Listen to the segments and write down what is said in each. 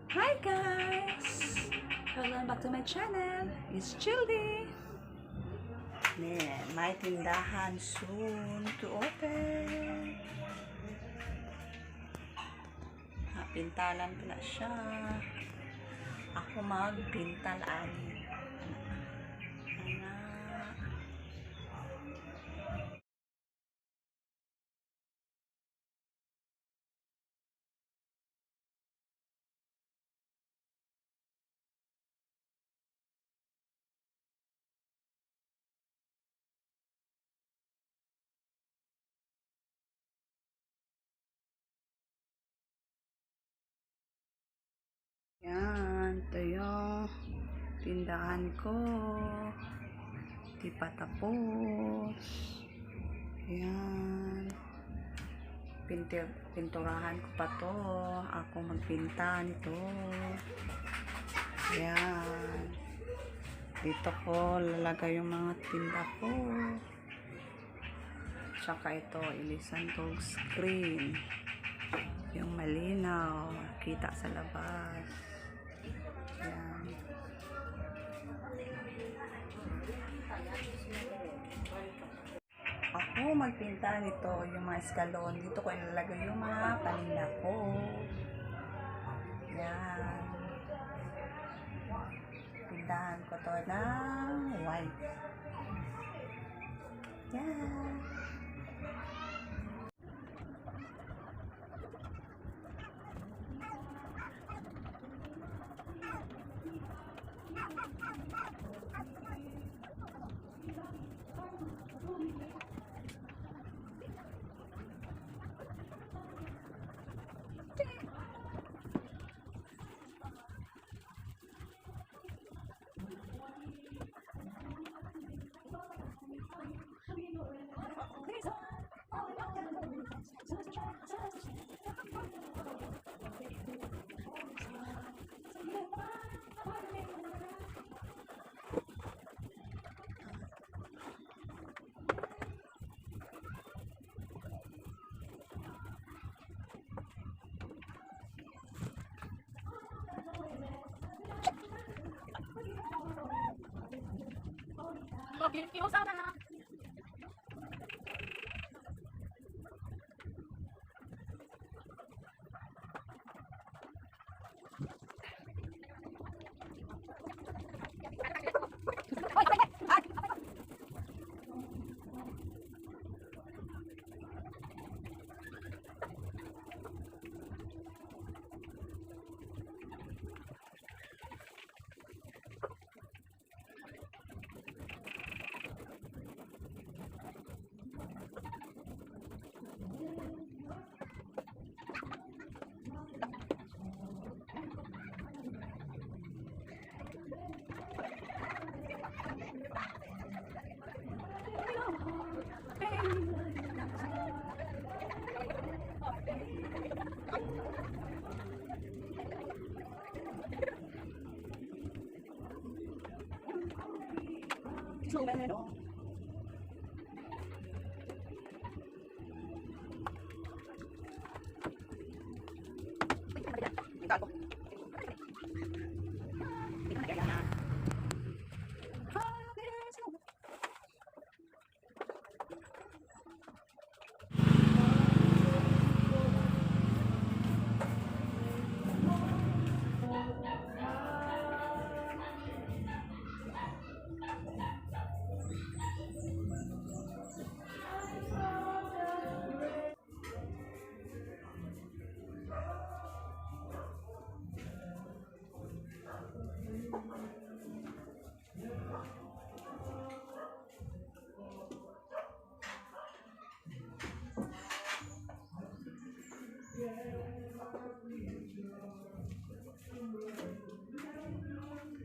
Hi guys! Welcome back to my channel. It's Childy. Ne, may tindahan soon to open. Ha, pintalan pa na siya. Ako magpintal ani. Ana. Yan, ito yung tindahan ko. Di pa tapos. Yan. Pinturahan ko pa to. Ako magpinta nito. Yan. Dito ko lalagay yung mga tinda ko. Tsaka ito, ilisan tog screen. Yung malinaw, kita sa labas. Yan. Ako magpinta nito, yung mga eskalon. Dito ko ilalagay yung mga paninda ko. Yan. Pintahan ko to ng white. Yan.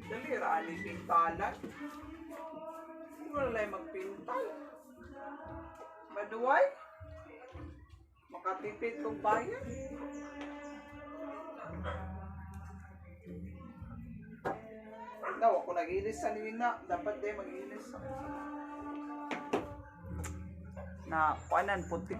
Dali ra ani pintalan. Wala lay magpintal. Maduway. Makatipid kong bayan. Daw ako nag-ilis sa nina. Dapat din mag-ilis. Na kuanan puti.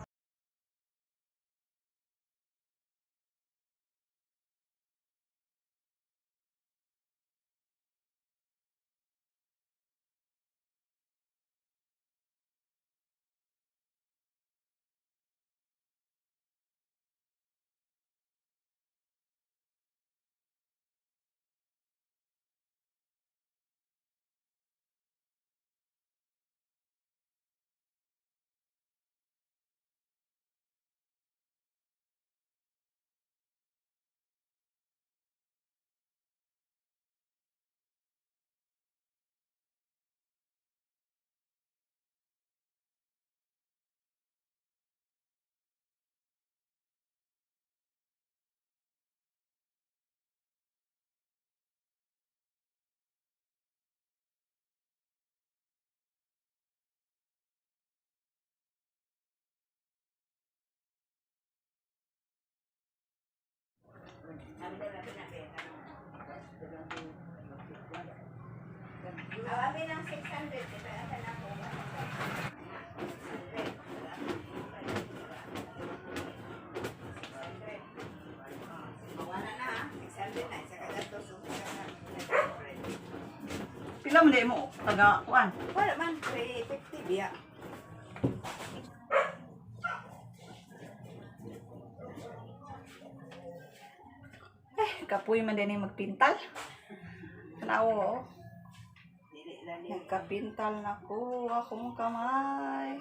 Awabi ng 600, di ba? Asa na po? 600. Mawala na ha. 600 na. Isa ka gato. So, isa ka 900. Pila man di mo taga kuan. Wala man. 350 biya. Eh, kapoy man din yung magpintal. Tanaw oh. Dili lang. Nagkapintal na ko akong kamay.